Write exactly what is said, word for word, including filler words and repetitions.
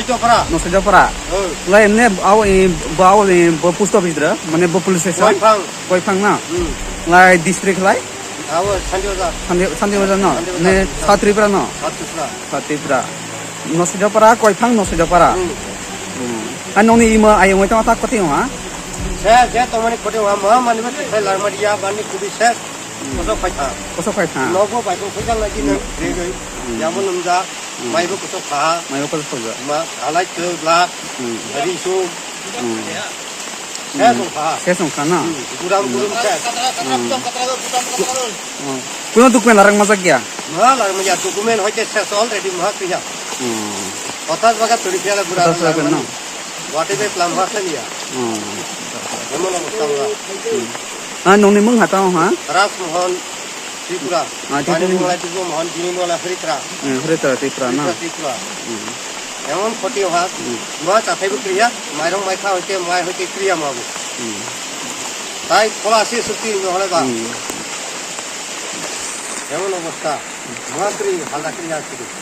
Chopra. Nosoi Chopra. Oh. Lai emne abo, eh, bo abo, eh, bo post office dra, mane bo police station. Koiphang. Koiphang na. Hmm. Lai district lai? Abo Santi Bazar. Santi, Santi Bazar no? Santi Bazar. Ne South Tripura no? South Tripura. South Tripura. Nosoi Chopra, Koiphang Nosoi Chopra. Hmm. Hmm. Ani nongni imo ayung oi tong ta koti ha? Se, je tongmani koti ha, ma mani ba thai langma dia, bani kubi se. Hmm. Koso khai tha. Koso khai tha. Nogo bai ko khai jang lagi na, hmm, re goi. Hmm. Yamo numja. Hmm. Maibo kosok pha. Maibo kosok pha. Ma, alai ke bla. Hmm. Dari su. Hmm. Ses ong pha. Ses ong kha na? Hmm. Guram gurum ses. Hmm. Hmm. Kuno document larang majak ya? Ma larang majak document hoite ses already ma kriya. Hmm. Hotas baga turi kriya la guram. Hotas baga na? Wate be plan ma kriya. Hmm. Emon obostha ma. Hmm. Ah, nongni mung hatao ha? Ras Mohan Tripura. Ah, Tripura. Mani mung lai Tripura Mohan, bini mung lai Haritra. Hmm, Haritra Tripura na? Haritra Tripura. Hmm. Emon khoti ha, hmm, ma chathai bo kriya, mairong mai kha hoite, mai hoite kriya ma bo. Hmm. Tai khola se sukti no hole ba. Hmm. Emon obostha. Ma kri, hala kriya kri.